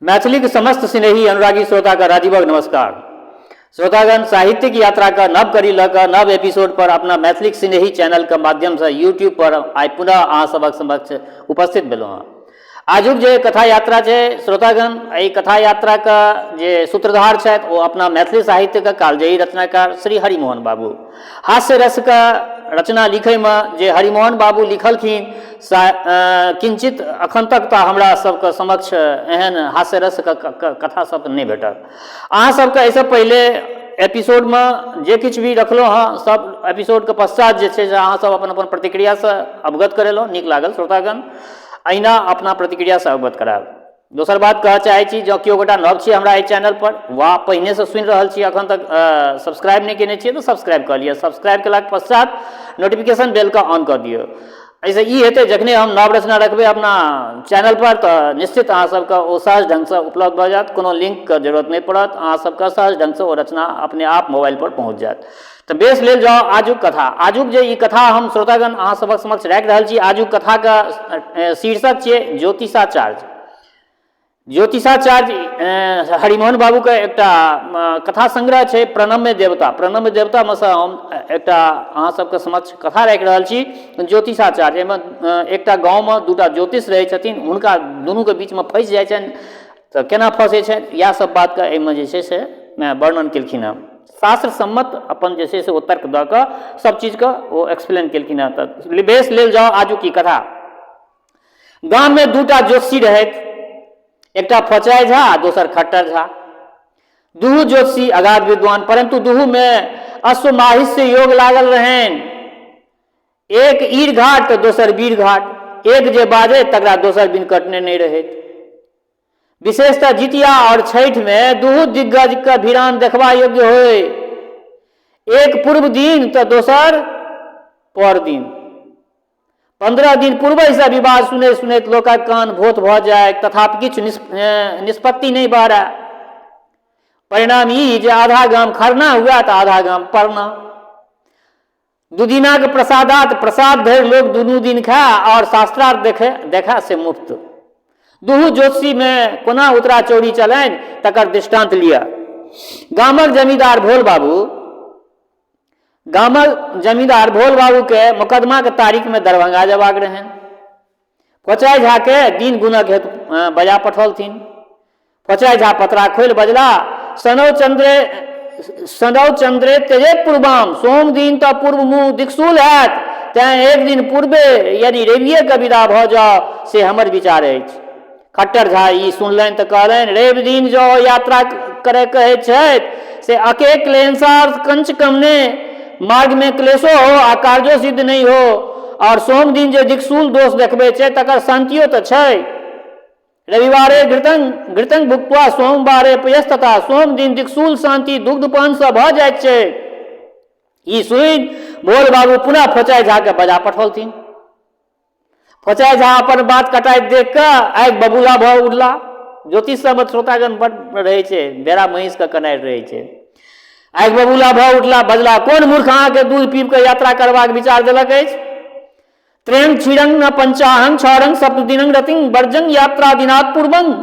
मैथिलीक समस्त स्नेही अनुरागी श्रोताके राजीवक नमस्कार। श्रोतागण, साहित्यिक यात्राके नव कड़ी लऽ कऽ नव एपिसोड पर अपना मैथिलीक स्नेही चैनलके माध्यमसँ यूट्यूब पर आइ पुनः अहाँ सभक समक्ष उपस्थित भेलहुँ हँ। आजुक जे कथा यात्रा छै श्रोतागण, एहि कथा यात्राके जे सूत्रधार छथि ओ अपना मैथिली साहित्यके कालजयी रचनाकार श्री हरिमोहन बाबू। हास्य रसके रचना लिखैमे जे हरिमोहन बाबू लिखलखिन किंचित अखन तक तऽ हमरा सबके समक्ष एहन हास्य रसके कथा सब नहि भेटल। अहाँ सबके एहिसँ पहिले एपिसोडमे जे किछु भी रखलहुँ हँ सब एपिसोडके पश्चात जे छै से अहाँ सब अपन अपन प्रतिक्रियासँ अवगत करेलहुँ, नीक लागल श्रोतागण। अहिना अपना प्रतिक्रियासँ अवगत करायब। दोसर बात कहऽ चाहै छी, जँ केओ गोटा नव छी हमरा एहि चैनलपर वा पहिनेसँ सुनि रहल छी अखन तक सब्सक्राइब नहि केने छियै तऽ सब्सक्राइब कऽ लिअ। सब्सक्राइब केलाके पश्चात नोटिफिकेशन बेलके ऑन कऽ दियौ। एहिसँ ई हेतै जखने हम नव रचना रखबै अपना चैनलपर तऽ निश्चित अहाँ सबके ओ सहज ढङ्गसँ उपलब्ध भऽ जायत, कोनो लिङ्कके जरूरत नहि पड़त, अहाँ सबके सहज ढङ्गसँ ओ रचना अपने आप मोबाइलपर पहुँच जायत। तऽ बेस लेल जाउ आजुक कथा। आजुक जे ई कथा हम श्रोतागण अहाँ सभक समक्ष राखि रहल छी, आजुक कथाके शीर्षक छियै ज्योतिषाचार्य। ज्योतिषाचार्य हरिमोहन बाबूके एकटा कथा संग्रह छै प्रणम्य देवता। प्रणम्य देवतामे सँ हम एकटा अहाँ सबके समक्ष कथा राखि रहल छी ज्योतिषाचार्य। एहिमे एकटा गाँवमे दूटा ज्योतिष रहै छथिन, हुनका दुनूके बीचमे फँसि जाइ छनि, तऽ केना फँसै छनि इएह सब बातके एहिमे जे छै से वर्णन केलखिन हँ। शास्त्र सम्मत अपन जे छै से ओ तर्क दऽ कऽ सब चीजके ओ एक्सप्लेन केलखिन हँ। तऽ बेस लेल जाउ आजुक ई कथा। गाममे दूटा ज्योतिषी रहथि, एकटा फोचाइ झा आ दोसर खट्टर झा। दुहू ज्योतिषी अगाध विद्वान, परंतु दुहूमे अश्वमाहिष्य योग लागल रहनि। एक ईर घाट तऽ दोसर वीर घाट, एक जे बाजै तकरा दोसर बिन कटने नहि रहैत। विशेषतः जितिया और छठि में दुहू दिग्गज के भिड़ान देखबा योग्य होय। एक पूर्व दिन तऽ दोसर पर दिन। 15 दिन पूर्वहिसँ विवाह सुनैत सुनैत लोकक कान भोथ भऽ जाय, तथापि किछु निष्पत्ति नहि बहराय। परिणाम ई जे आधा गाम खरना हुए तऽ आधा गाम परना। दुदिनाके प्रसादात प्रसाद धरि लोक दुनू दिन खाय और शास्त्रार्थ देखे देखा से मुफ्त। दुहू ज्योतिषीमे कोना उतरा चौरी चलनि तकर दृष्टांत लिअ। गामक जमींदार भोल बाबू गामक जमींदार भोल बाबूके मोकदमाके तारीखमे दरभंगा जयबाक रहनि। फोचाइ झाके दिन गुणक हेतु बजा पठौलथिन। फोचाइ झा पतरा खोलि बजला, सनौ चंद्रे सनौ चंद्रे तेजे पूर्वाम, सोम दिन तऽ पूर्व मुँह दिक्सूल हैत, तेँ एक दिन पूर्वे यानी रविएके विदा भऽ जाउ से हमर विचार अछि। खट्टर झा ई सुनलनि तऽ कहलनि, रवि दिन जँ यात्रा करय कहैत छथि से अके क्लेंशार्थ कंच कमने मार्गमे क्लेशो हो आ कार्यो सिद्ध नहि हो, आओर सोम दिन जे दिक्सूल दोष देखबै छै तकर शान्तियो तऽ छै। रविवारे घृतंग घृतंग भुक्त्वा सोमवारे पयस्तता, सोम दिन दिक्सूल शान्ति दुग्धपानसँ भऽ जाइत छै। ई सुनि भोल बाबू पुनः फोचाइ झाके बजा पठौलथिन। फोचाइ झा अपन बात कटाइत देख कऽ आगि बबूला भऽ उठला। ज्योतिष सबमे श्रोतागण बड रहै छै, बेरा महींस के कनारि रहै छै। आगि बबूला भऽ उठला, बजला, कोन मूर्ख अहाँके दूध पीब कऽ यात्रा करबाक विचार देलक अछि? त्र्यंग क्षीरंग न पंचाहंग छरंग सप्तदिनंग रतिंग वर्जंग यात्रा दिनात् पूर्वंग।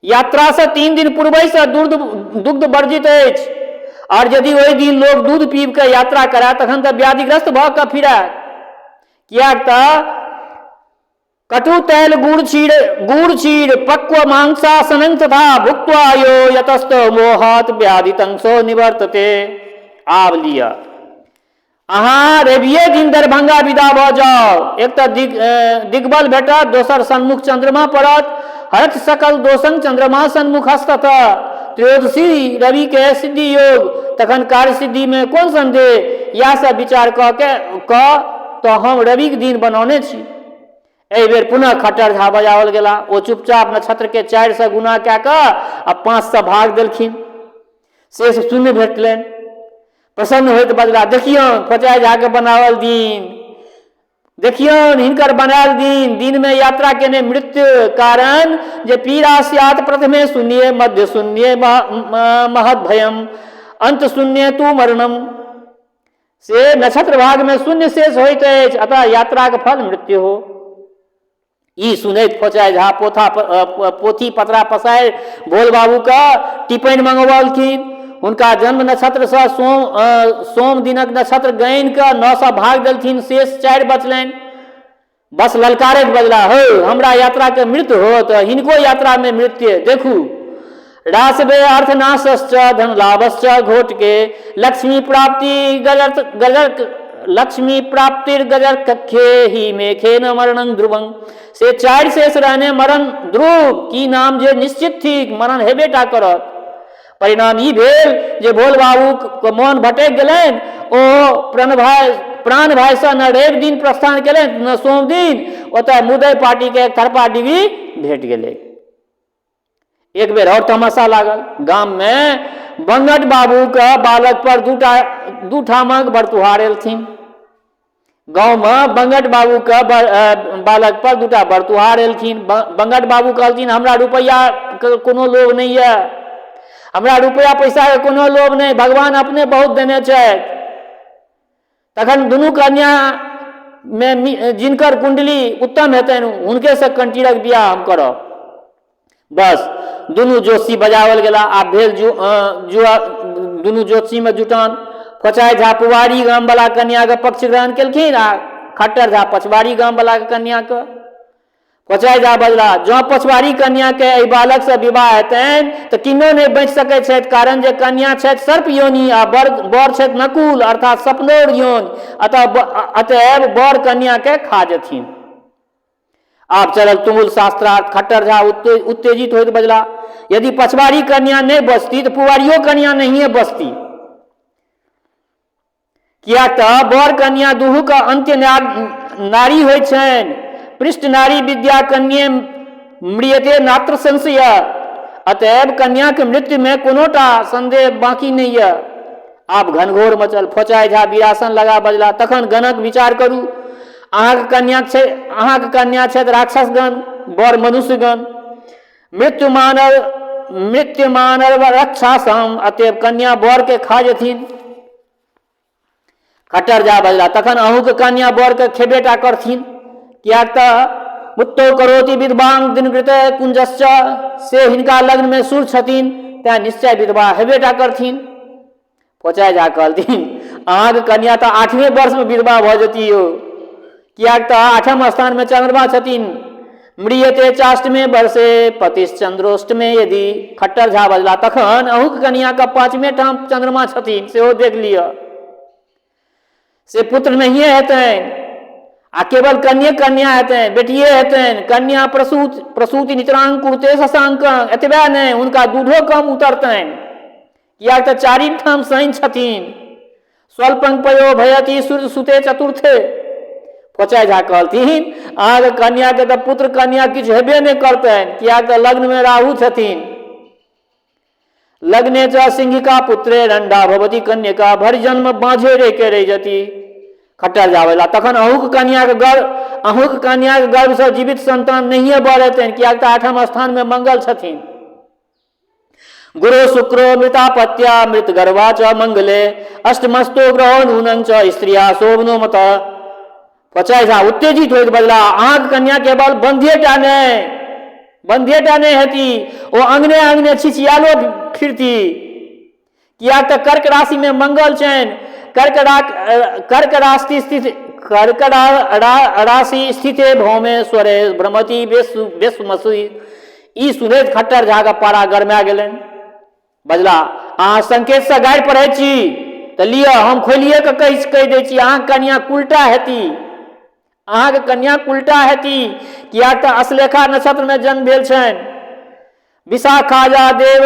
यात्रासँ 3 दिन पूर्वहिसँ दुग्ध वर्जित अछि, आओर यदि ओहि दिन लोक दूध पीब कऽ यात्रा करए तखन तऽ व्याधिग्रस्त भऽ कऽ फिरए, किएक तऽ कटु तैल गुड़ क्षीर पक्व मांसासनं तथा भुक्त्वा यो यतस्त मोहात व्याधितंसो निवर्तते। आब लिअ, अहाँ रविए दिन दरभंगा विदा भऽ जाउ। एक तऽ दिग्बल भेटत, दोसर सन्मुख चंद्रमा पड़त। हरत सकल दोषं चंद्रमा सन्मुखस्तत, त्रयोदशी रवि के सिद्धि योग, तखन कार्य सिद्धि में कोन संदेह? इएह सब विचार कऽ के कऽ तऽ हम रविक दिन बनौने छी। एहि बेर पुनः खट्टर झा बजाओल गेला। ओ चुपचाप नक्षत्र के 4 से गुणा कए कऽ आ 5 से भाग देलखिन, शेष शून्य भेटलनि। प्रसन्न होइत बजला, देखियौन फोचाइ झा के बनाओल दिन, देखियौन हिनकर बनायल दिन, दिनमे यात्रा केने मृत्यु, कारण जे पीड़ा स्यात प्रथमे शून्य मध्य शून्य महद भयम अंत शून्य तू मरणम, से नक्षत्र भागमे शून्य शेष होइत अछि, अतः यात्राक फल मृत्यु हो। ई सुनैत फोचाइ झा पोथा पोथी पतरा पसारि भोल बाबूके टिपनि मंगबौलखिन। हुनका जन्म नक्षत्रसँ सोम दिनक नक्षत्र गनि कऽ 9 सँ भाग देलथिन, शेष 4 बचलनि। बस ललकारैत बजला, हौ, हमरा यात्राके मृत्यु हो तऽ हिनको यात्रामे मृत्यु देखू। रासबे अर्थनाशश्च धन लाभश्च घोटके लक्ष्मी प्राप्ति गजर गजर लक्ष्मी प्राप्तिर गजर कखे ही मेखे न मरणं ध्रुवं। से 4 शेष रहने मरण ध्रुव, की नाम जे निश्चित थिक, मरण हेबे टा करत। परिणाम ई भेल जे भोल बाबूके मोन भटकि गेलनि। ओ प्राण भाइसँ न रवि दिन प्रस्थान केलनि न सोम दिन। ओतऽ मुदई पार्टीके एक थरपा डिग्री भेट गेलै। एक बेर आओर तमाशा लागल। गाममे बंगट बाबूके बालक पर दू ठामक बरतुहार एलथिन। गाँवमे बंगट बाबूके बालक पर दूटा बरतुहार एलखिन। बंगट बाबू कहलथिन, हमरा रुपैआके कोनो लोभ नहि यऽ, हमरा रुपैआ पैसाके कोनो लोभ नहि, भगवान अपने बहुत देने छथि। तखन दुनू कन्यामे जिनकर कुण्डली उत्तम हेतनि, हुनकेसँ कंटीरक बियाह हम करब। बस दुनू ज्योतिषी बजाओल गेला। आब भेल जुआ, दुनू ज्योतिषीमे जुटान। फोचाइ झा पुवारी गामवला कन्याके पक्ष ग्रहण केलखिन आ खट्टर झा पछवारी गामवला कन्याके। फोचाइ झा बजला, जँ पछवारी कन्याके एहि बालकसँ विवाह हेतनि तऽ किन्नो नहि बचि सकैत छथि, कारण जे कन्या छथि सर्प योनि आ वर छथि नकुल, अर्थात सपनौर योनि। अतएव वर कन्याके खा जेथिन। आब चलल तुमुल शास्त्रार्थ। खट्टर झा उत्तेजित होइत बजला, यदि पछवारी कन्या नहि बचती तऽ पुवारियो कन्या नहिए बचती, किएक तऽ वर कन्या दुहूके अन्त्य नारी होइ छनि। पृष्ठ नारी विद्या कन्ये म्रियते नात्र संशय। अतएव कन्याके मृत्युमे कोनोटा संदेह बाँकी नहि यऽ। आब घनघोर मचल। फोचाइ झा वीरासन लगा बजला, तखन गणक विचार करू। अहाँके कन्या छै, अहाँके कन्या छथि राक्षसगण, वर मनुष्यगण। मृत्यु मानव मृत्यु मानव रक्षा सम, अतएव कन्या वर के खा जेथिन। खट्टर झा बजला, तखन अहूँके कन्या वर के खेबे टा करथिन, किएक तऽ मुत्तो करोति विधवांग दिनकृत कुंजश्च, से हिनका लग्नमे सूर्य छथिन, तेँ निश्चय विधवा हेबे टा करथिन। फोचाइ झा कहलथिन, अहाँके कन्या तऽ 8वें वर्षमे विधवा भऽ जेती यौ, किएक तऽ 8म स्थानमे चन्द्रमा छथिन। म्रियते चाष्टमे वर्षे पतिश्चंद्रोष्टमे यदि। खट्टर झा बजला, तखन अहूँके कन्याके 5वें ठाम चन्द्रमा छथिन, सेहो देख लिअ, से पुत्र नहिए हेतनि आ केवल कन्ये कन्या हेतनि, बेटिए हेतनि। कन्या प्रसूति नितरांग कुरुते शशांक। एतबे नहि, हुनका दूधो कम उतरतनि, किएक तऽ 4 ठाम शनि छथिन। स्वल्पंग पयो भयति सूर्य सुते चतुर्थे। फोचाइ झा कहलथिन, अहाँके कन्याके तऽ पुत्र कन्या किछु हेबे नहि करतनि, किएक तऽ लग्नमे राहु छथिन। लग्ने च सिंहिका पुत्रे रंडा भवती कन्यका, भरि जन्म बाँझे रहि के रहि जती। खट्टर जाबेला, तखन अहूँके कन्याके गर्भसँ जीवित संतान नहिए बढ़ेतनि, किएक तऽ 8म स्थानमे मंगल छथिन। गुरु शुक्रो मृतापत्या मृत गर्भा च मंगले अष्टमस्तो ग्रहो नूनं च स्त्रिया शोभनो मत। फोचाइ झा उत्तेजित होइत बजला, अहाँके कन्या केवल बंध्येटा नहि हेती, ओ अंगने अंगने छिछियालो फिरती, किएक तऽ कर्क राशिमे मंगल छनि। कर्क राशि स्थित कर्क राशि स्थिते भौमे स्वरे भ्रमति बेसमसुई। ई सुनैत खट्टर झा के पारा गरमा गेलनि। बजला, अहाँ संकेतसँ गारि पढ़ै छी तऽ लिअ, हम खोलिए कऽ कहि दै छी, अहाँके कन्या कुलटा हेती, अहाँके कन्या कुलटा हेती, किएक तऽ अश्लेखा नक्षत्रमे जन्म भेल छनि। विशाखा जा देव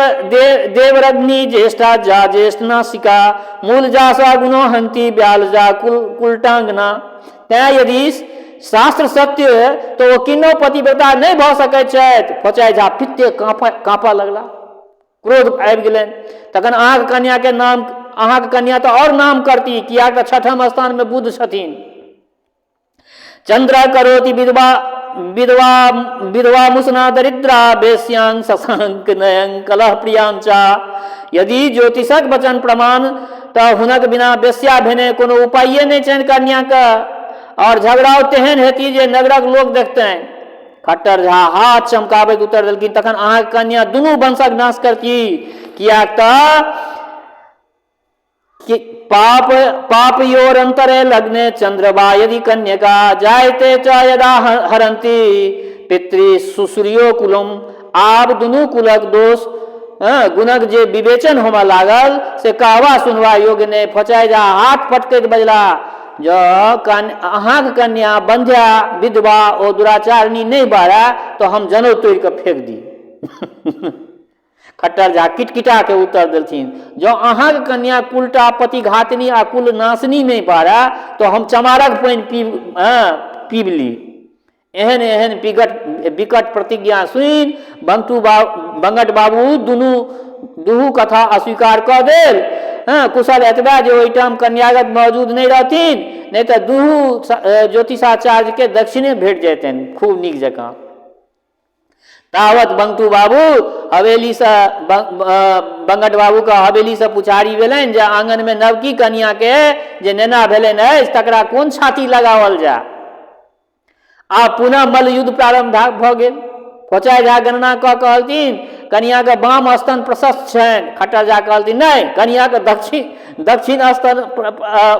देवरग्नि ज्येष्ठा जा ज्येष्ठ नासिका मूल जा सा गुणो हंती ब्याल जा कुलटांगना। तैँ यदि शास्त्र सत्य तऽ ओ किन्नो पतिव्रता नहि भऽ सकैत छथि। फोचाइ झा पित्ते काँपऽ लगला, क्रोध आबि गेलनि। तखन अहाँके कन्याके नाम, अहाँके कन्या तऽ आओर नाम करती, किएक तऽ 6ठम स्थानमे बुध छथिन। चंद्र करोति विधवा विधवा विधवा मुसना दरिद्रा वेश्यांग शशांक नयं कलह प्रियांचा। यदि ज्योतिषक वचन प्रमाण तऽ हुनक बिना वेश्या भेने कोनो उपाये नहि छनि कन्याके, आओर झगड़ाओ तेहन हेती जे नगरक लोक देखतनि। खट्टर झा हाथ चमकाबैत उत्तर देलखिन, तखन अहाँके कन्या दुनू वंशक नाश करती, किएक तऽ कि पाप पापयोरंतरे लग्ने चंद्रवा यदि कन्यका जायते च यदा हरंती पितृ सुसूर्यो कुलम। आब दुनू कुलक दोष गुणक जे विवेचन होमय लागल से कहवा सुनवा योग्य नहि। फोचाइ झा हाथ पटकैत बजला, जँ अहाँक कन्या बंध्या विधवा ओ दुराचारिणी नहि बहराय तऽ हम जनउ तोड़ि कऽ फेक दी। खट्टर झा किटकिटा के उत्तर देलथिन, जँ अहाँक कन्या कुलटा पतिघातिनी आ कुलनाशिनी नहि बहराय तऽ हम चमारक पानि पीब ली। एहन एहन विकट प्रतिज्ञा सुनि बंगट बाबू दुहू कथा अस्वीकार कऽ देल। कुशल एतबे जे ओहिठाम कन्यागत मौजूद नहि रहथिन, नहि तऽ दुहू ज्योतिषाचार्यके दक्षिणे भेट जैतनि खूब नीक जकाँ। तावत बंगटू बाबू हवेलीसँ बंगट बाबूके हवेलीसँ पुछारी भेलनि जे आङनमे नवकी कनियाँके जे नेना भेलनि अछि तकरा कोन छाती लगाओल जाय। आब पुनः मल्लयुद्ध प्रारम्भ भऽ गेल। फोचाइ झा गणना कऽ कहलथिन, कनियाँके वाम स्तन प्रशस्त छनि। खट्टर झा कहलथिन, नहि, कनियाँके दक्षिण स्तन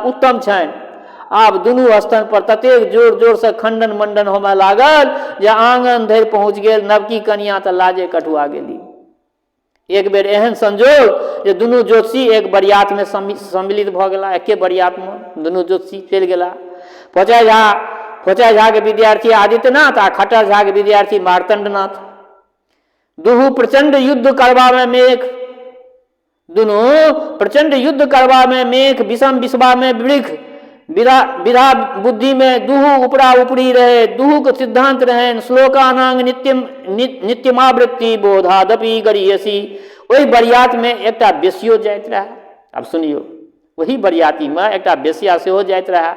उत्तम छनि। आब दुनू स्तन पर ततेक जोर जोरसँ खंडन मंडन होमय लागल जे आङन धरि पहुँच गेल। नवकी कनियाँ तऽ लाजे कठुआ गेली। एक बेर एहन संजोग जे दुनू ज्योतिषी एक बरियातमे सम्मिलित भऽ गेला। एके बरियातमे दुनू ज्योतिषी चलि गेला। फोचाइ झाके विद्यार्थी आदित्यनाथ आ खट्टर झाके विद्यार्थी मार्तण्डनाथ दुहू प्रचंड युद्ध करबामे मेघ, दुनू प्रचंड युद्ध करबामे मेघ, विषम विषबामे वृक्ष, विधा बुद्धिमे दुहू उपरा उपरी रहे। दुहूके सिद्धांत रहनि श्लोकानांग नित्यमावृत्ति बोधादपि गरीयसी। ओहि बरियातमे एकटा बेसियो जाइत रहए। आब सुनियौ, ओहि बरियातीमे एकटा बेसिया सेहो जाइत रहए।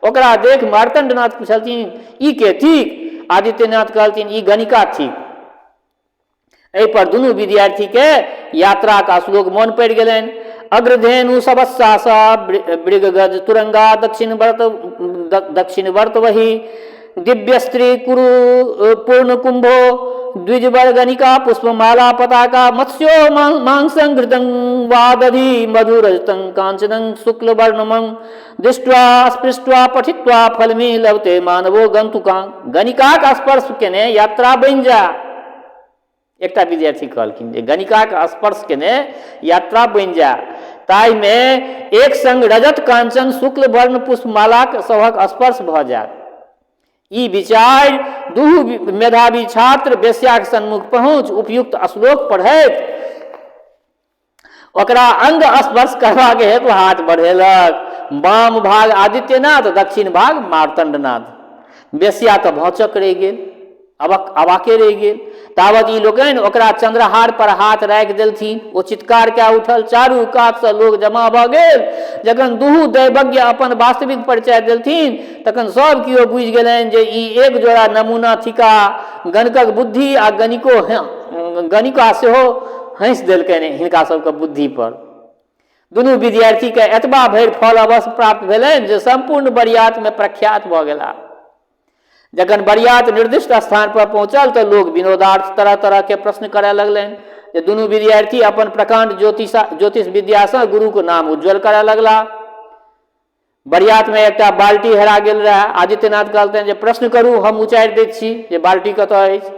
ओकरा देख मार्तण्डनाथ पुछलथिन, ई के थिक? आदित्यनाथ कहलथिन, ई गणिका थिक। एहि पर दुनू विद्यार्थीके यात्राक श्लोक मोन पड़ि गेलनि। अग्रधेनु सबस्सा स मृगगज तुरंगा दक्षिण वर्त वही दिव्य स्त्री कुरु पूर्ण कुंभो द्विजवर गणिका पुष्पमाला पताका मत्स्यो मांसं घृतं वादधि मधुरजतं कांचनं शुक्ल वर्णमं दृष्ट्वा स्पृष्ट्वा पठित्वा फलमी लभते मानवो गन्तुकां। गणिकाक स्पर्श केने यात्रा बनि जा। एकटा विद्यार्थी कहलखिन जे गणिकाक स्पर्श केने यात्रा बनि जाय, ताहिमे एक संग रजत कांचन शुक्ल वर्ण पुष्पमालाक सभक स्पर्श भऽ जायत। ई विचार दुहू मेधावी छात्र वेश्याक सन्मुख पहुँच उपयुक्त श्लोक पढ़ैत ओकरा अंग स्पर्श करबाक हेतु हाथ बढ़ेलक। वाम भाग आदित्यनाथ, दक्षिण भाग मार्तण्डनाथ। बेसिया तऽ भौचक रहि गेल, अवाके रहि गेल। तावत ई लोकनि ओकरा चंद्रहार पर हाथ राखि देलथिन। ओ चित्कार कए उठल। चारू कातसँ लोक जमा भऽ गेल। जखन दुहू दैवज्ञ अपन वास्तविक परिचय देलथिन तखन सब केओ बुझि गेलनि जे ई एक जोड़ा नमूना थिका। गणकक बुद्धि आ गणिका सेहो हँसि देलकनि हिनका सबके बुद्धि पर। दुनू विद्यार्थीके एतबा भरि फल अवश्य प्राप्त भेलनि जे सम्पूर्ण बरियातमे प्रख्यात भऽ गेला। जखन बरियात निर्दिष्ट स्थान पर पहुँचल तऽ लोक विनोदार्थ तरह तरह के प्रश्न करय लगलनि जे दुनू विद्यार्थी अपन प्रकांड ज्योतिष विद्यासँ गुरुक नाम उज्ज्वल करय लगला। बरियातमे एकटा बाल्टी हेरा गेल रहए। आदित्यनाथ कहलथिन जे प्रश्न करू, हम उचारि दैत छी जे बाल्टी कतऽ अछि।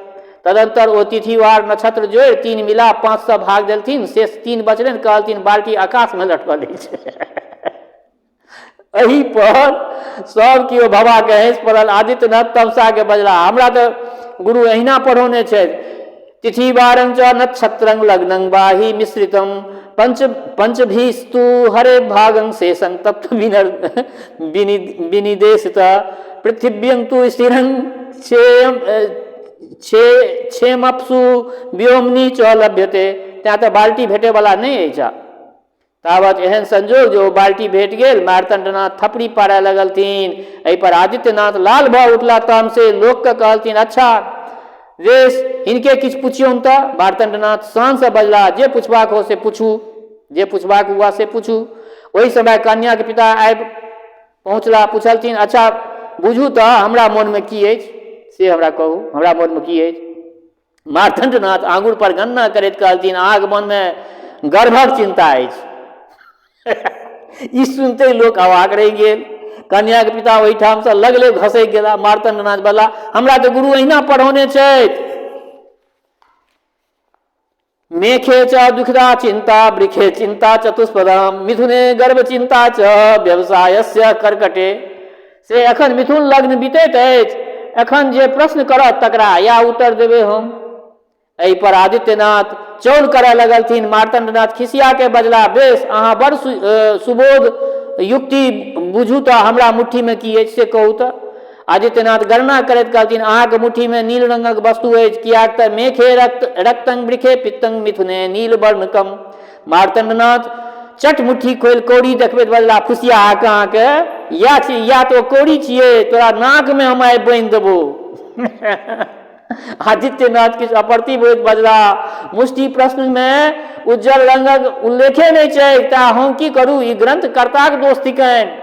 तदंतर ओ तिथिवार नक्षत्र जोड़ि 3 मिला 5 सँ भाग देलथिन, शेष 3 बचलनि। कहलथिन बाल्टी आकाशमे लटकल अछि। एहि पर सब केओ भवा के हँसि पड़ल। आदित्यनाथ तमसा के बजला, हमरा तऽ गुरु एहिना पढ़ौने छथि। तिथिवारं च नक्षत्रं लग्नं वाहि मिश्रितं पंचभीस्तु हरे भागं शेषं तत्व विनिदेशित पृथिव्यं तु स्थिरं क्षेमप्सु व्योमनी च लभ्यते। तैं तऽ बाल्टी भेटैवला नहि अछि। तावत एहन संजोग जे ओ बाल्टी भेट गेल। मार्तण्डनाथ थपड़ी पाड़य लगलथिन। एहिपर आदित्यनाथ लाल भऽ उठला तामसे। लोकके कहलथिन, अच्छा वेश, हिनके किछु पुछियौन तऽ। मार्तण्डनाथ शानसँ बजला, जे पुछबाक हो से पूछू, जे पुछबाक हुआ से पूछू। ओहि समय कन्याके पिता आबि पहुँचला। पुछलथिन, अच्छा बुझू तऽ हमरा मोनमे की अछि। से हमरा कहू, हमरा मोनमे की अछि? मार्तण्डनाथ आंगुर पर गणना करैत कहलथिन, अहाँके मोनमे गर्भक चिन्ता अछि। ई सुनते लोक अवाक रहि गेल। कन्याके पिता ओहिठामसँ लगले घसकि गेला। मार्तण्डनाथ बला, हमरा तऽ गुरु अहिना पढ़ौने छथि। मेखे च दुखदा चिन्ता वृखे चिन्ता चतुष्पदम मिथुने गर्भ चिन्ता च व्यवसायस्य कर्कटे। से एखन मिथुन लग्न बीतैत अछि, एखन जे प्रश्न करत तकरा या उत्तर देबै हम। एहि पर आदित्यनाथ चौल करय लगलथिन। मार्तण्डनाथ खिसिया के बजला, बेस, अहाँ बड़ सुबोध युक्ति बुझू तऽ हमरा मुट्ठीमे की अछि से कहू तऽ। आदित्यनाथ गणना करैत कहलथिन, अहाँके मुट्ठीमे नील रंगक वस्तु अछि, किएक तऽ मेघे रक्त रक्तंग वृखे पित्तंग मिथुने नील वर्णकम। मार्तण्डनाथ चट मुट्ठी खोलि कौड़ी देखबैत बजला, फुसिया अहाँके इएह छी, इएह तो कौड़ी छियै, तोरा नाकमे हम आइ बान्हि देबौ। आदित्यनाथ किछु अप्रतिभ होइत बजला, मुष्टि प्रश्नमे उज्जर रंगक उल्लेखे नहि छै, तैं हम की करू? ई ग्रंथकर्ताक दोष थिकनि।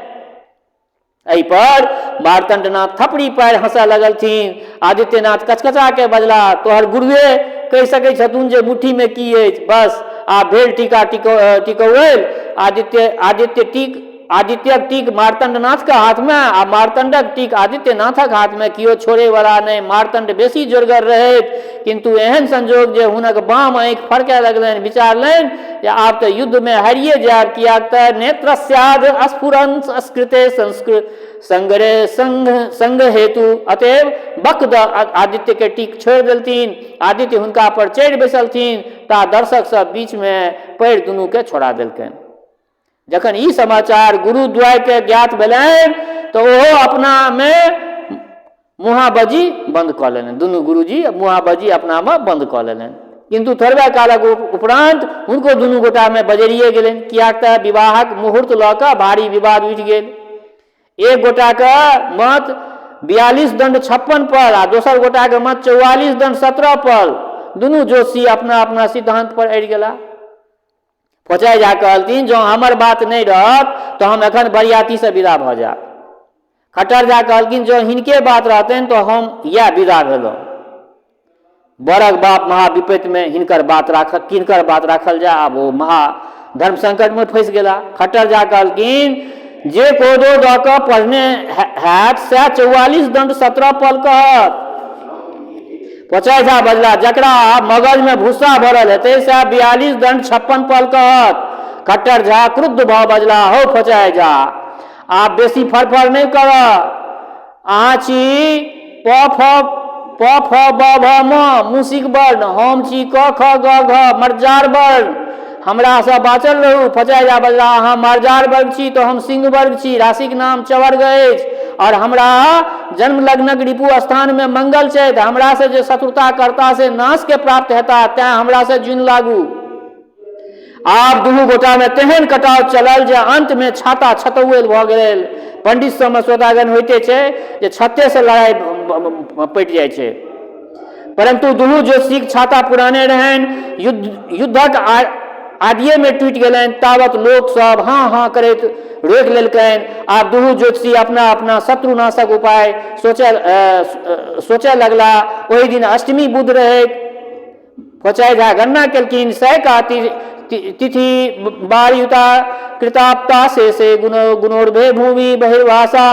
एहि पर मार्तण्डनाथ थपड़ी पारि हँसय लगलथिन। आदित्यनाथ कचकचा के बजला, तोहर गुरुए कहि सकै छथुन जे मुट्ठीमे की अछि। बस, आब भेल टीका टिकौएल। आदित्य टीक आदित्यक टीक मार्तण्डनाथके हाथमे आ मार्तण्डक टीक आदित्यनाथक हाथमे, केओ छोड़ैवला नहि। मार्तण्ड बेसी जोरगर रहैत, किन्तु एहन संजोग जे हुनक बाम आँखि फड़कय लगलनि। विचारलनि जे आब तऽ युद्धमे हारिए जायब, किएक तऽ नेत्रस्याद स्फुरन स्कृते संस्कृत संगरे संघ संग हेतु। अतएव बक दऽ आदित्यके टीक छोड़ि देलथिन। आदित्य हुनका पर चढ़ि बैसलथिन ता दर्शक सब बीचमे पैर दुनूके छोड़ा देलकनि। जखन ई समाचार गुरुद्वयके ज्ञात भेलनि तऽ ओहो अपनामे मुहाबजी बन्द कऽ लेलनि। दुनू गुरुजी मुहाबजी अपनामे बन्द कऽ लेलनि, किन्तु थोड़बे कालक उपरान्त हुनको दुनू गोटामे बजरिए गेलनि, किएक तऽ विवाहक मुहूर्त लऽ कऽ भारी विवाद उठि गेल। एक गोटाके मत 42 दण्ड 56 पर आ दोसर गोटाके मत 44 दण्ड 17 पर। दुनू जोशी अपना अपना सिद्धांत पर अड़ि गेला। फोचाइ झा कहलथिन, जँ हमर बात नहि रहत तऽ हम एखन बरियातीसँ विदा भऽ जायब। खट्टर झा कहलखिन, जँ हिनके बात रहतनि तऽ हम इएह विदा भेलहुँ। बरक बाप महाविपत्तिमे हिनकर बात राख किनकर बात राखल जाय? आब ओ महा धर्म संकटमे फँसि गेला। खट्टर झा कहलखिन, जे कोदो दऽ कऽ पढ़ने हैत सएह 44 दण्ड 17 पल कहत। फोचाइ झा बजला, जकरा मगजमे भूस्सा भरल हेतै सएह 42 दण्ड 56 पल कहत। खट्टर झा क्रुद्ध भऽ बजला, हौ फोचाइ झा, आब बेसी फड़फड़ नहि कर। अहाँ छी प फ प फ ब भ म मूसिक वर्ण, हम छी क ख ग घ मर्जार वर्ण, हमरासँ बाँचल रहू। फोचाइ झा बजला, अहाँ मर्जार वर्ग छी तऽ हम सिंह वर्ग छी, राशिक नाम चवर्ग अछि आओर हमरा जन्म लग्नक रिपु स्थानमे मंगल छथि। हमरासँ जे शत्रुता करता से नाशके प्राप्त हेता, तेँ हमरासँ जुनि लागू। आब दुनू गोटामे तेहन कटाव चलल जे अन्तमे छाता छतौएल भऽ गेल। पंडित सबमे श्रोतागण होइते छै जे छतेसँ लड़ाइ पटि जाइ छै। परन्तु दुनू ज्योतिषीक छाता पुराने रहनि, युद्धक आदिएमे टूटि गेलनि। तावत लोक सब हाँ हाँ करैत रोकि लेलकनि। आब दुनू ज्योतिषी अपना अपना शत्रुनाशक उपाय सोचय लगला। ओहि दिन अष्टमी बुध रहैक। फोचाइ झा गणना केलखिन, सैका तिथि बारयुता कृताप्ता शेषे गुणो गुणोर्भे भूमि बहिर्वासा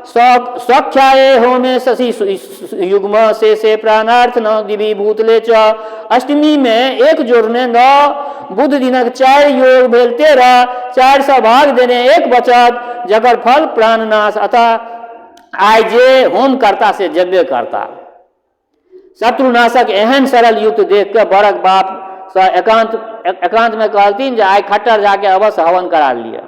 सख्याये होमे शशि युग्म शेषे प्राणार्थ न दिवि भूतले च। अष्टमी मे एक जोड़ने 9, बुध दिनक 4 योग भेल 13, 4 सँ भाग देने 1 बचत, जकर फल प्राणनाश। अतः आइ जे होम करता से जब्बे करता। शत्रुनाशक एहन सरल युक्त देख कऽ बरक बाप सँ एकांत मे कहलथिन जे आइ खट्टर झा के अवश्य हवन करा लिअ,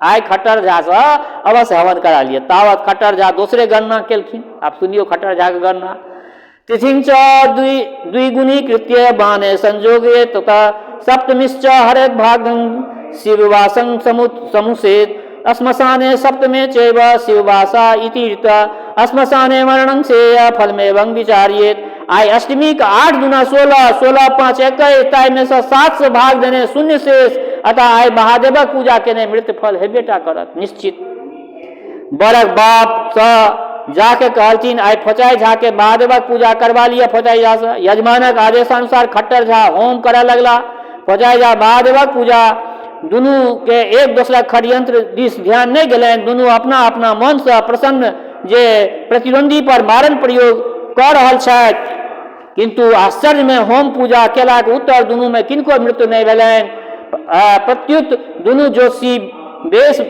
आइ खट्टर झा सँ अवश्य हवन करा लिअ। तावत खट्टर झा दोसरे गणना केलखिन। आब सुनियौ खट्टर झा के गणना। तिथिं च द्विगुणी कृत्य बाणे संजोगे तथा सप्तमिश्च हरेत भागं शिववासं समुसेत श्मशाने सप्तमे चैव शिववासा इति श्मशाने मरणं सेय फलमेवं विचार्येत। आइ अष्टमीक 8 दूना 16, 16 5 21, ताहिमे सँ 7 सँ भाग देने 0 शेष। अतः आइ महादेवक पूजा केने मृत फल हेबेटा करत निश्चित। बरक बापसँ जाके कहलथिन, आइ फोचाइ झाके महादेवक पूजा करबा लिअ फोचाइ झासँ। यजमानक आदेशानुसार खट्टर झा होम करय लगला। फोचाइ झा महादेवक पूजा दुनूके एक दोसरक षड्यंत्र दिस ध्यान नहि गेलनि। दुनू अपना अपना मनसँ प्रसन्न जे प्रतिद्वंदी पर मारण प्रयोग कऽ रहल छथि। किन्तु आश्चर्यमे होम पूजा केलाक उत्तर दुनूमे किनको मृत्यु नहि भेलनि। प्रत्युत दुनू ज्योतिषी बेस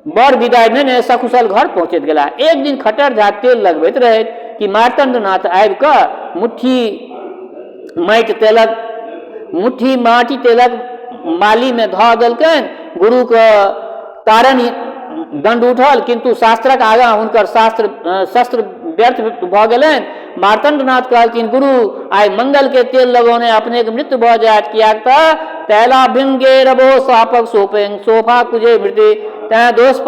बड़ विदाइ नेने सकुशल घर पहुँचैत गेलाह। एक दिन खट्टर झा तेल लगबैत रहथि कि मार्तण्डनाथ आबि कऽ मुट्ठी माटि तेलक मुट्ठी माटि तेलक मालीमे धऽ देलकनि। गुरुके कारण दण्ड उठल, किन्तु शास्त्रक आगाँ हुनकर शास्त्र शस्त्र व्यर्थ भऽ गेलनि। मार्तण्डनाथ कहलथिन, गुरु, आइ मंगलके तेल लगौने अपनेक मृत्यु भऽ जायत, किएक तऽ तैलाभृंगे रवो सापक सोपेंग सोफा कुजे मृत्यु। तेँ दोष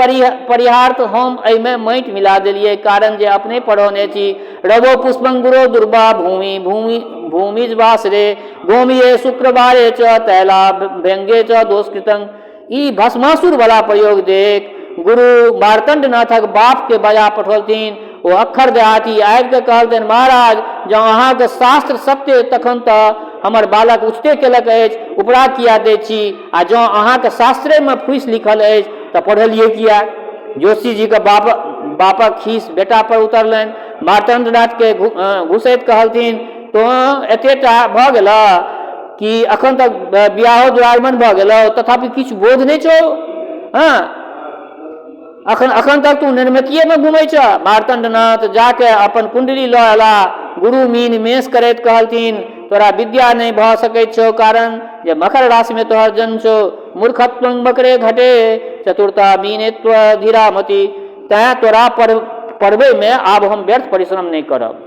परिहार्थ हम एहिमे माटि मिला देलियै, कारण जे अपने पढ़ौने छी, रवो पुष्पं गुरो दुर्वा भूमि भूमि भूमिज वासरे गोमिये शुक्रवारे च तैलाभृंगे च दोषकृतं। ई भस्मासुर वला प्रयोग देख गुरु मार्तण्डनाथक बापके बजा पठौलथिन। ओ अक्खर देहाती आबि कऽ कहलथिन, महाराज, जँ अहाँके शास्त्र सत्य तखन तऽ हमर बालक उचिते केलक अछि, उपरा किया दैत छी? आ जँ अहाँके शास्त्रेमे फूसि लिखल अछि तऽ पढ़लियै किया? जोशीजीके बापक खीस बेटा पर उतरलनि। मार्तण्डनाथके घुसैत कहलथिन, तोँ एतेटा भऽ गेलह कि अखन तक बियाहो दुरागमन भऽ गेलौ तथापि किछु बोध नहि छौ? हँ, अखन अखन तक तू निर्मतिएमे घुमै छह। मार्तण्डनाथ जाके अपन कुण्डली लऽ अयला। गुरु मीन मेष करैत कहलथिन, तोरा विद्या नहि भऽ सकैत छौ, कारण जे मकर राशिमे तोहर जन्म छौ। मूर्खत्व मकरे घटे चतुरता मीनेत्व धीरामति। तैँ तोरा पढ़बैमे आब हम व्यर्थ परिश्रम नहि करब।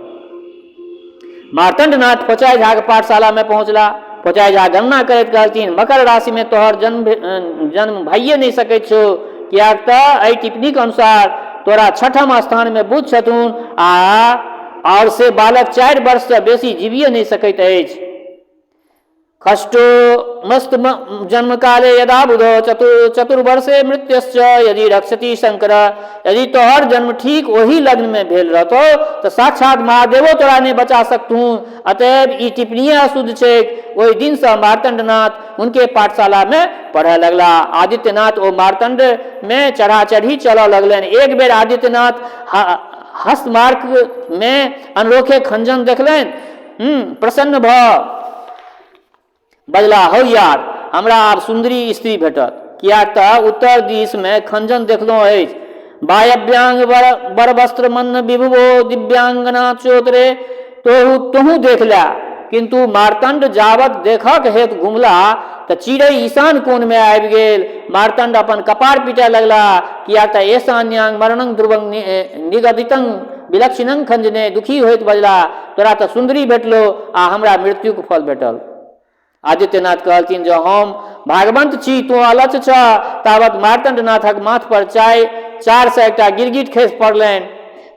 मार्तण्डनाथ फोचाइ झाक पाठशालामे पहुँचला। फोचाइ झा गणना करैत कहलथिन, मकर राशिमे तोहर जन्म जन्म भइए नहि सकैत छौ, किएक तऽ एहि टिप्पणीक अनुसार तोरा छठम स्थानमे बुध छथुन आ आओर से बालक 4 वर्षसँ बेसी जीविए नहि सकैत अछि। खष्टो मस्त जन्मकाले यदा बुधो चतुर्वर्षे मृत्युश्च यदि रक्षति शंकर। यदि तोहर जन्म ठीक ओही लग्नमे भेल रहतौ तऽ साक्षात महादेवो तोरा नहि बचा सकथुन। अतएव ई टिप्पणीए अशुद्ध छैक। ओहि दिनसँ मार्तण्डनाथ हुनके पाठशालामे पढ़य लगला। आदित्यनाथ ओ मार्तण्डमे चढ़ा चढ़ी चलऽ लगलनि। एक बेर आदित्यनाथ हस्तमार्कमे अनरोखे खंजन देखलनि। प्रसन्न भऽ बजला, हौ यार, हमरा आब सुन्दरी स्त्री भेटत, किएक तऽ उत्तर दिशमे खंजन देखलहुँ अछि। वायव्यांग वर वस्त्र मन्न विभुवो दिव्यांगना चोतरे तोहू तोहू देख ले। किन्तु मार्तण्ड जावत देखक हेतु घुमला तऽ चिड़ै ईशान कोणमे आबि गेल। मार्तण्ड अपन कपार पीटय लगला, किएक तऽ ऐशान्यांग मरणं ध्रुवं निगदितं विलक्षणं खंजने। दुखी होइत बजला, तोरा तऽ सुन्दरी भेटलो आ हमरा मृत्युक फल भेटल। आदित्यनाथ कहलथिन, जँ हम भागवंत छी, तोँ अलच्छ छह। तावत मार्तण्डनाथक माथ पर 400 एकटा गिरगिट खसि पड़लनि।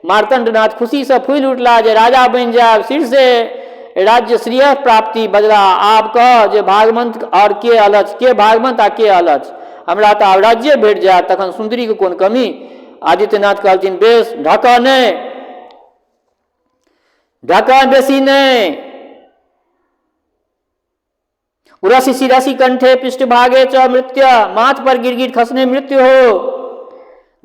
मार्तण्डनाथ खुशीसँ फूलि उठला जे राजा बनि जायब, शीर्षे राज्य श्रेय प्राप्ति। बजला, आब कह जे भागवंत आओर के अलच्छ, के भागवंत आ के अलच्छ? हमरा तऽ आब राज्ये भेट जायत, तखन सुन्दरीके कोन कमी? आदित्यनाथ कहलथिन, बेस, ढकऽ नहि, ढकऽ बेसी नहि। उरसि शिरसि कंठे पृष्ठ भागे च मृत्य, माथ पर गिरगिट खसने मृत्यु हो।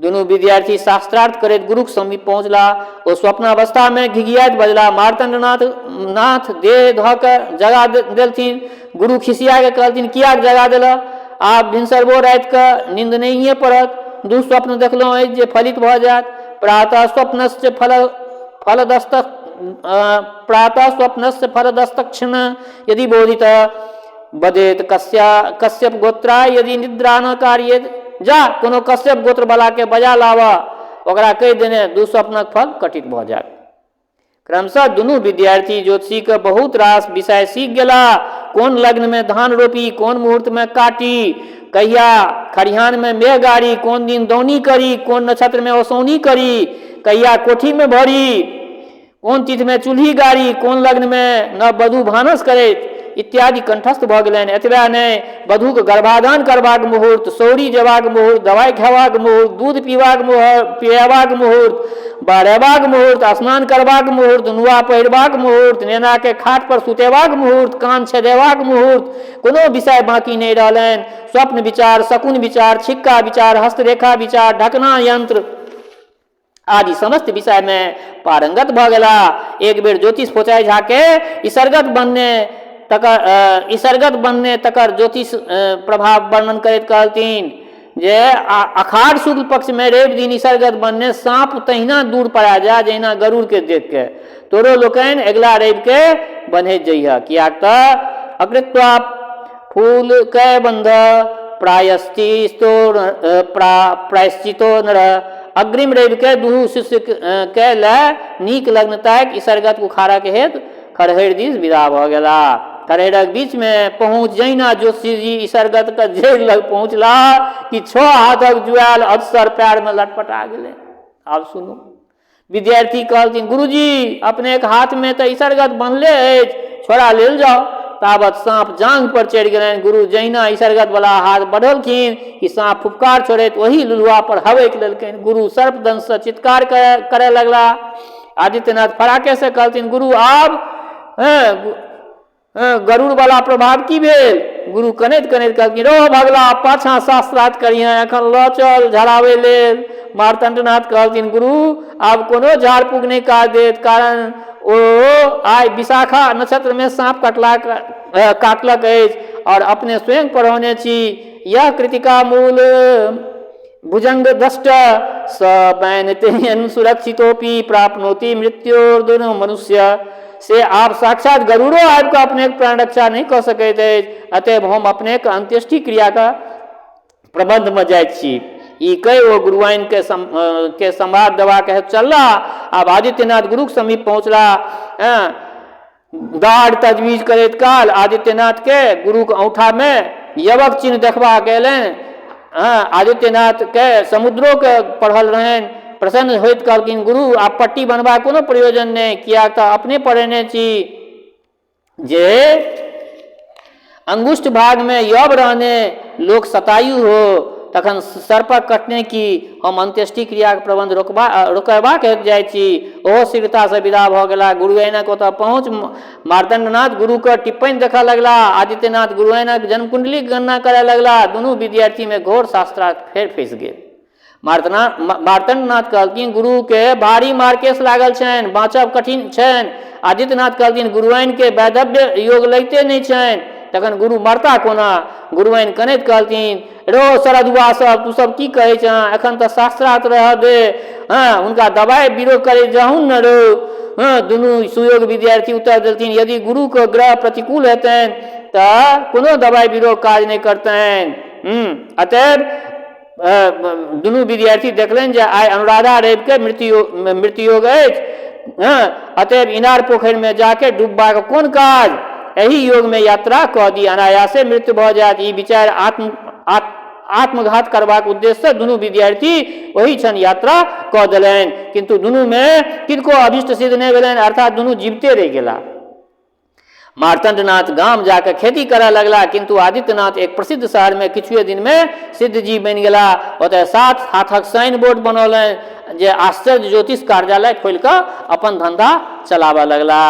दुनू विद्यार्थी शास्त्रार्थ करैत गुरुक समीप पहुँचला। ओ स्वप्नावस्थामे घिघियाइत बजला, मार्तण्डनाथ नाथ देह धऽ कऽ जगा देलथिन। गुरु खिसिया कऽ कहलथिन, किएक जगा देलह? आब भिनसरबो राति कऽ नींद नहिए पड़त। दुःस्वप्न देखलहुँ अछि जे फलित भऽ जायत। प्रातः स्वप्नस्य फल फलदस्तक प्रातः स्वप्नस्य फलदस्तक्षण यदि बोधित बदेत कस्या कश्यप गोत्रा यदि निद्रा न कार्येत। जा, कोनो कश्यप गोत्र वाला के बजा लाबह, ओकरा कहि देने दुःस्वप्नक फल कटित भऽ जायत। क्रमशः दुनू विद्यार्थी ज्योतिषीके बहुत रास विषय सीख गेला। कोन लग्नमे धान रोपी, कोन मुहूर्तमे काटी, कहिया खरिहानमे मेघ गाड़ी, कोन दिन दौनी करी, कोन नक्षत्रमे ओसौनी करी, कहिया कोठीमे भरी, कोन तिथिमे चूल्ही गाड़ी, कोन लग्नमे नववधू भानस करैत, इत्यादि कण्ठस्थ भऽ गेलनि। एतबे नहि, वधूक गर्भाधान करबाक मुहूर्त, सौरी जेबाक मुहूर्त, दवाइ खेबाक मुहूर्त, दूध पीबाक पिएबाक मुहूर्त, बहरेबाक मुहूर्त, स्नान करबाक मुहूर्त, नुआ पहिरबाक मुहूर्त, नेनाके खाट पर सुतेबाक मुहूर्त, कान छेदेबाक मुहूर्त, कोनो विषय बाँकी नहि रहलनि। स्वप्न विचार, शकुन विचार, छिक्का विचार, हस्तरेखा विचार, ढकना यंत्र आदि समस्त विषयमे पारंगत भऽ गेला। एक बेर ज्योतिष फोचाइ झाके इसर्गत बनने तकर इसर्गत बनने तकर ज्योतिष प्रभाव वर्णन करैत कहलथिन जे अखाढ़ शुक्ल पक्षमे रवि दिन इसर्गत बनने साँप तहिना दूर पड़ा जाय जहिना गरुड़के देख के। तोरो लोकनि अगिला रविके बन्हैत जइह, किएक तऽ अकृत्वा फूल कै बन्ध प्रायश्चितो प्रायश्चितो नर। अग्रिम रविके दुहू शिष्य के लए नीक लग्न ताकि इसर्गत उखाड़क हेतु खरहरि दिस विदा भऽ गेला। खरहरिक बीचमे पहुँच जहिना ज्योतिषीजी इसर्गत के जड़ि लग पहुँचला कि 6 हाथक जुआयल अधसर पैरमे लटपटा गेलै। आब सुनू। विद्यार्थी कहलथिन, गुरुजी अपनेक हाथमे तऽ इसर्गत बनले अछि, छोड़ा लेल जाउ। ताबत साँप जाँघ पर चढ़ि गेलनि। गुरु जहिना इसर्गत वाला हाथ बढ़ौलखिन कि साँप फुफकार छोड़ैत ओही लुलुआ पर हबकि लेलकनि। गुरु सर्पदंशसँ चित्कार करय लगला। आदित्यनाथ फराके से कहलथिन, गुरु आब गरुड़ वाला प्रभाव की भेल? गुरु कनैत कनैत कहलखिन, रौ भगला, पाछाँ शास्त्रार्थ करिहे, एखन लऽ चल झड़ाबै लेल। मार्तण्डनाथ कहलथिन, गुरु आब कोनो झाड़ फूक नहि काज देत, कारण ओ आइ विशाखा नक्षत्रमे साँप काटलक अछि आओर अपने स्वयं पढ़ौने छी। यह कृतिका मूल भुजंग दष्ट स बैनतेन सुरक्षितोपि प्राप्नोति मृत्योर्दुर मनुष्य। से आब साक्षात गरुड़ो आबि कऽ अपनेक प्राण रक्षा नहि कऽ सकैत अछि, अतएव हम अपनेक अंत्येष्टि क्रियाके प्रबन्धमे जाइत छी। ई कहि ओ गुरुआइनके के संवाद देबाक हेतु चलला। आब आदित्यनाथ गुरुक समीप पहुँचला। दाढ़ तजवीज करैत काल आदित्यनाथके गुरुक औँठामे यवक चिन्ह देखबाक अयलनि। आदित्यनाथके समुद्रोके पढ़ल रहनि। प्रसन्न होइत कहलखिन, गुरु आब पट्टी बनबाक कोनो प्रयोजन नहि, किएक तऽ अपने पढ़ेने छी जे अंगुष्ठ भागमे यव रहने लोक शतायु हो, तखन सर्पक कटने की? हम अंत्येष्टि क्रियाके प्रबन्ध रोकबाक हेतु जाइ छी। ओहो शीघ्रतासँ विदा भऽ गेला। गुरुआइनक ओतऽ पहुँच मार्तण्डनाथ गुरुके टिप्पणी देखऽ लगला। आदित्यनाथ गुरुआइनक जन्मकुण्डलीक गणना करय लगला। दुनू विद्यार्थीमे घोर शास्त्रार्थ फेर फँसि गेल। मार्तण्डनाथ कहलखिन, गुरुके भारी मार्केश लागल छनि, बाँचब कठिन छनि। आदित्यनाथ कहलखिन, गुरुआइनके वैधव्य योग लगिते नहि छनि, तखन गुरु मरता कोना? गुरुआइन कनैत कहलखिन, रौ सरदुआ सब, तू सब की कहै छह? एखन तऽ शास्त्रार्थ रहऽ दे, हँ हुनका दबाइ बीरो करै जाहुन ने रौ। हँ दुनू सुयोग विद्यार्थी उत्तर देलथिन, यदि गुरुके ग्रह प्रतिकूल हेतनि तऽ कोनो दबाइ बीरो काज नहि करतनि। अतएव दुनू विद्यार्थी देखलनि जे आइ अनुराधा रविके मृत्युयोग अछि, हँ अतएव इनार पोखरिमे जाके डूबबाक कोन काज, एहि योगमे यात्रा कऽ दी, अनायासे मृत्यु भऽ जायत। ई विचार आत्मघात करबाक उद्देश्यसँ दुनू विद्यार्थी ओहि क्षण यात्रा कऽ देलनि, किन्तु दुनूमे किनको अभीष्ट सिद्ध नहि भेलनि, अर्थात दुनू जीविते रहि गेला। मार्तण्डनाथ गाम जाकऽ खेती करऽ लगला, किन्तु आदित्यनाथ एक प्रसिद्ध शहरमे किछुए दिनमे सिद्धजी बनि गेला। ओतय 7 हाथक साइन बोर्ड बनौलनि जे आश्चर्य ज्योतिष कार्यालय खोलि कऽ अपन धन्धा चलाबऽ लगला।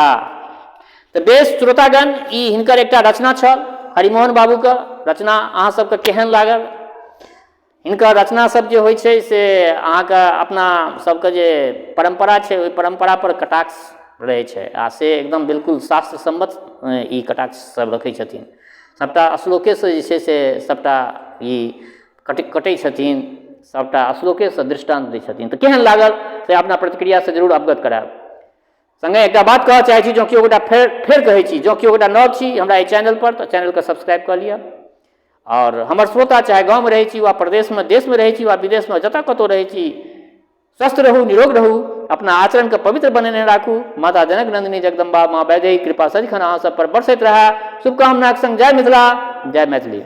तऽ बेस श्रोतागण, ई हिनकर एकटा रचना छल, हरिमोहन बाबूके रचना। अहाँ सबके केहन लागल? हिनकर रचना सब जे होइ छै से अहाँके अपना सबके जे परम्परा छै ओहि परम्परा पर कटाक्ष रहै छै, आ से एकदम बिल्कुल शास्त्र सम्मत ई कटाक्ष सब रखै छथिन। सबटा श्लोकेसँ जे छै से सबटा ई कटै छथिन, सबटा श्लोकेसँ दृष्टान्त दै छथिन। तऽ केहन लागल से अपना प्रतिक्रियासँ जरूर अवगत करायब। सङ्गे एकटा बात कहऽ चाहै छी, जँ केओ गोटा फेर कहै छी, जँ केओ गोटा नव छी हमरा एहि चैनलपर तऽ चैनलके सब्सक्राइब कऽ लिअ। आओर हमर श्रोता चाहे गाँवमे रहै छी वा प्रदेशमे, देशमे रहै छी वा विदेशमे, जतऽ कतहु रहै छी, स्वस्थ रहू, निरोग रहू, अपना आचरणके पवित्र बनेने राखू। माता जनक नन्दिनी जगदम्बा माँ वैदेही कृपा सदिखन अहाँ सब पर बरसैत रहए। शुभकामनाक संग जय मिथिला, जय मैथिली।